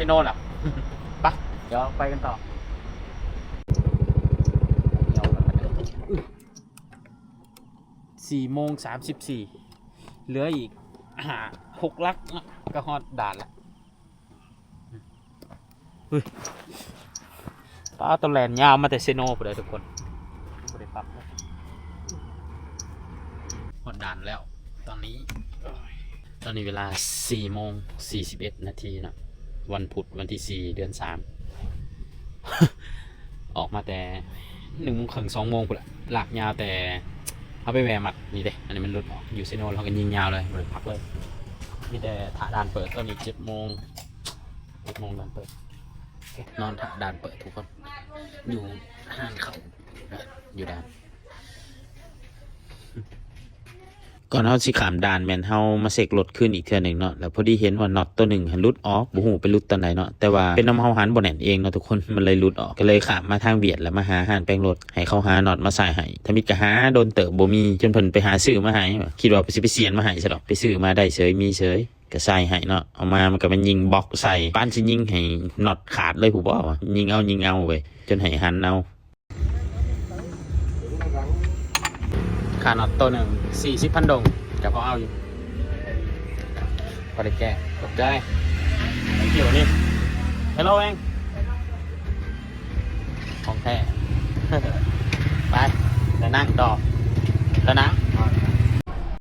ເຊໂນລະ ໄປ ດຽວໄປກັນຕໍ່. ສີ່ໂມງສາມສິບສີ່ ເຫຼືອອີກຫ້າຫົກຫຼັກເນາະ ກໍຮອດດ່ານລະ. ເຮີ້ຍ ປ້າ ໂຕແລ່ນຍາວມາແຕ່ເຊໂນພຸ້ນເດີທຸກຄົນ ບໍ່ໄດ້ປັບເລີຍ. ຮອດດ່ານແລ້ວຕອນນີ້ ຕອນນີ້ເວລາສີ່ໂມງສີ່ສິບເອັດນາທີເນາະ ວັນພຸດ ວັນທີສີ່ ເດືອນສາມ ອອກມາແຕ່ໜຶ່ງໂມງເຄິ່ງ ສອງໂມງພຸ້ນລະ ລາກຍາວແຕ່ ເຮົາໄປແວ່ມັດນີ້ເດ້. ອັນນີ້ມັນຫຼຸດອອກ ຢູ່ເຊໂນເຮົາກໍຍິງຍາວເລີຍ ບໍ່ໄດ້ພັກເລີຍ ມີແຕ່ຖ້າດ່ານເປີດ. ຕອນນີ້ເຈັດໂມງ ເຈັດໂມງດ່ານເປີດ ນອນຖ້າດ່ານເປີດທຸກຄົນ ຢູ່ຮ້ານເຂົ້າ ຢູ່ດ່ານ. ກ່ອນເຮົາຊິຂ້າມດ່ານ ແມ່ນເຮົາມາເຊັກລົດຄືນອີກເທື່ອໜຶ່ງເນາະ ແລ້ວພໍດີເຫັນວ່ານັອດໂຕໜຶ່ງຫັ້ນຫຼຸດອອກ ບໍ່ຮູ້ໄປຫຼຸດຕອນໃດເນາະ ແຕ່ວ່າເປັນນຳເຮົາຫັນບໍ່ແໜ້ນເອງເນາະທຸກຄົນ ມັນເລີຍຫຼຸດອອກ. ກໍເລີຍຂ້າມມາທາງຫວຽດ ແລ້ວມາຫາຮ້ານແປງລົດ ໃຫ້ເຂົາຫານັອດມາໃສ່ໃຫ້. ທຳອິດກໍຫາດົນເຕີບບໍ່ມີ ຈົນເພິ່ນໄປຫາຊື້ມາໃຫ້ ຄິດວ່າຊິໄປສຽນມາໃຫ້ຊະດອກ ໄປຊື້ມາໄດ້ເສີຍ ມີເສີຍ ກໍໃສ່ໃຫ້ເນາະ. ເອົາມາມັນກໍມາຍິງບລັອກໃສ່ ປານຊິຍິງໃຫ້ນັອດຂາດເລີຍ ຜູ້ບໍ່ວ່າຍິງເອົາ ຍິງເອົາເວີຍ ຈົນໃຫ້ຫັນເອົາ. ຄ່ານັອດໂຕໜຶ່ງສີ່ສິບພັນດົງ ຈະພໍເອົາຢູ່ ພໍໄດ້ແກ້. ຂອບໃຈ. Thank you ນີ້ Hello ເອງ ຂອງແທ້. ໄປ ໄປນັ່ງຕໍ່ ໄປນັ່ງ.